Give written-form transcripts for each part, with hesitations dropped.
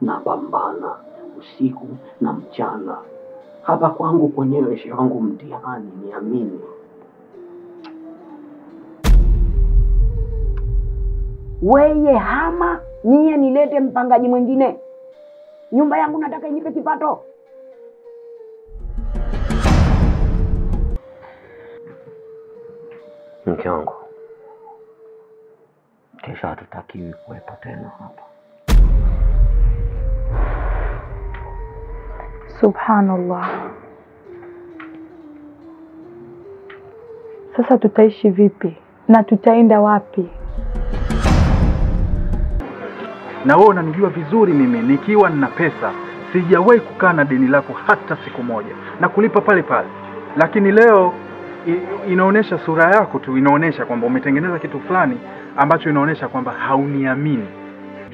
Napambana usiku na mchana. Hapa kwangu kwenyewe shehe wangu mtihani, niamini. Weye hama, niye nilete mpangaji mwingine. Nyumba yangu nataka inipe kipato. Mke wangu, kesho hatutakiwi kuwepo tena hapa. Subhanallah. Sasa tutaishi vipi na tutaenda wapi? Na wewe unanijua vizuri mimi, nikiwa nina pesa sijawahi kukaa na deni lako hata siku moja na kulipa pale pale. Lakini leo inaonesha sura yako tu, inaonesha kwamba umetengeneza kitu fulani ambacho inaonesha kwamba hauniamini.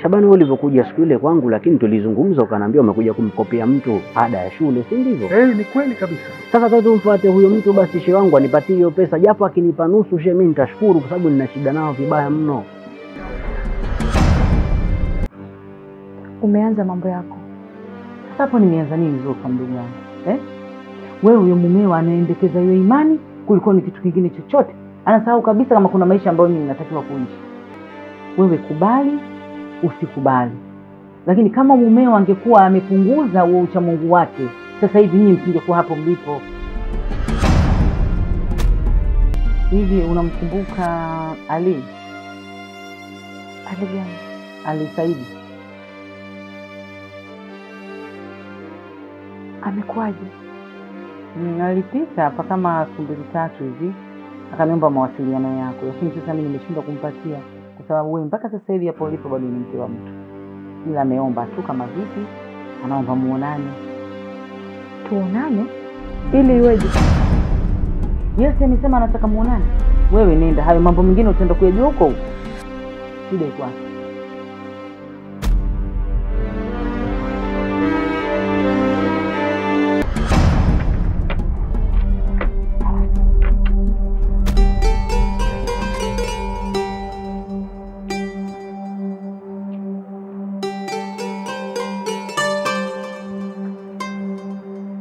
Shabani, wewe ulivyokuja siku ile kwangu, lakini tulizungumza ukaniambia umekuja kumkopia mtu ada ya shule, si ndivyo? Ni kweli kabisa. Sasa tumfuate huyo mtu basi, shehe wangu anipatie hiyo pesa, japo akinipa nusu shehe mimi nitashukuru, kwa sababu nina shida nao vibaya mno. Umeanza mambo yako. Sasa hapo nimeanza nini Zulfa mdogo wangu? Wewe huyo mumeo anaendekeza hiyo imani kuliko ni kitu kingine chochote. Anasahau kabisa kama kuna maisha ambayo mimi natakiwa kuishi. Wewe kubali, usikubali. Lakini kama mumeo angekuwa amepunguza huo uchamungu wake, sasa hivi nyinyi msingekuwa hapo mlipo. Hivi unamkumbuka Ali? Ali gani? Ali Saidi. Amekuwaje? Alipita hapa kama siku 2-3 hivi, akaniomba mawasiliano yako, lakini sasa mimi nimeshindwa kumpatia kwa sababu wewe mpaka sasa hivi hapo ulipo bado ni mke wa mtu. Ila ameomba tu kama vipi, anaomba muonane. Tuonane? Ili iweje? Yes, amesema anataka muonane. Wewe nenda, hayo mambo mengine utaenda kuyajua huko huko. Shida iko wapi?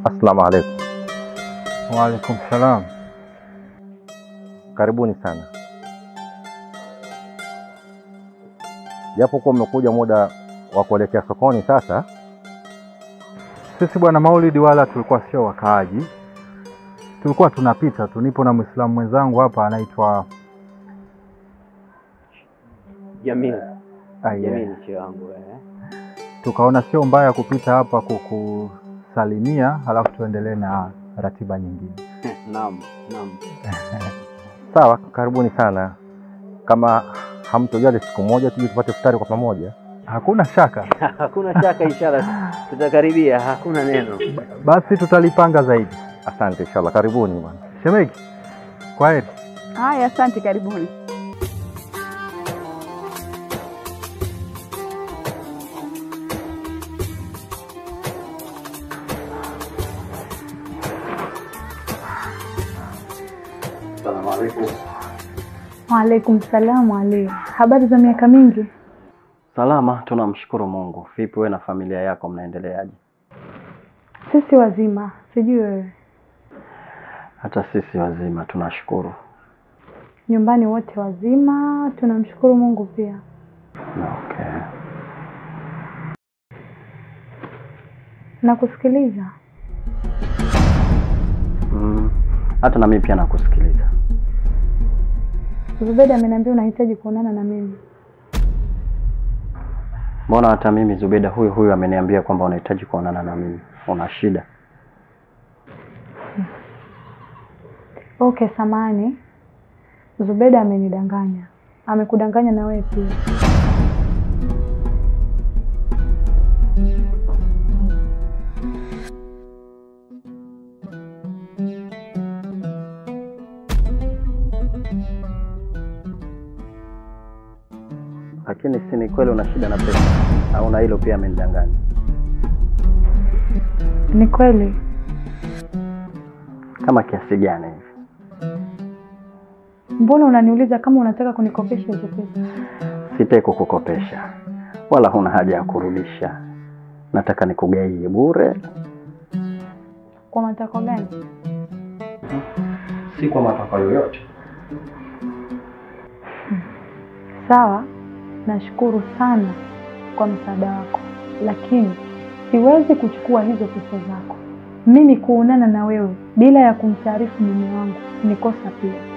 Assalamu alaikum. Wa alaikum salam. Karibuni sana. Japo kwa mmekuja muda wa kuelekea sokoni sasa. Sisi bwana Maulidi wala tulikuwa sio wakaaji. Tulikuwa tunapita tu. Nipo na Muislamu mwenzangu hapa anaitwa Jamil. Jamil shehe wangu. Tukaona sio mbaya kupita hapa kukusalimia, halafu tuendelee na ratiba nyingine. Naam, naam. Sawa, karibuni sana. Kama hamtojali siku moja tuje tupate futari kwa pamoja. Hakuna shaka. Hakuna shaka, inshallah tutakaribia, hakuna neno. Basi tutalipanga zaidi. Asante inshallah, karibuni bwana. Shemeji, kwaheri. Haya, asante, karibuni. Assalamu alaikum. Wa alaikum salam. Ali, habari za miaka mingi? Salama, tunamshukuru Mungu. Vipi wewe na familia yako mnaendeleaje? Sisi wazima, sijui wewe. Hata sisi wazima tunashukuru. Nyumbani wote wazima, tunamshukuru Mungu pia. Okay. Nakusikiliza. Hata na mimi pia nakusikiliza. Zubeda ameniambia unahitaji kuonana na mimi. Mbona hata mimi Zubeda huyu huyu ameniambia kwamba unahitaji kuonana na mimi. Una shida? Okay, samahani. Zubeda amenidanganya. Amekudanganya na wewe pia. Lakini si ni kweli una shida na pesa? Au na hilo pia amenidanganya? Ni kweli. Kama kiasi gani hivi? Mbona unaniuliza kama unataka kunikopesha hizo pesa? Sitaki kukukopesha. Wala huna haja ya kurudisha. Nataka nikugaie bure. Kwa matakwa gani? Si kwa matakwa yoyote. Sawa, nashukuru sana kwa msaada wako, lakini siwezi kuchukua hizo pesa zako. Mimi kuonana na wewe bila ya kumtaarifu mume wangu ni kosa pia.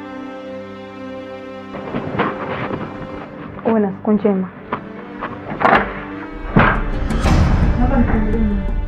Uwe na siku njema. Naomba nifungulie mlango.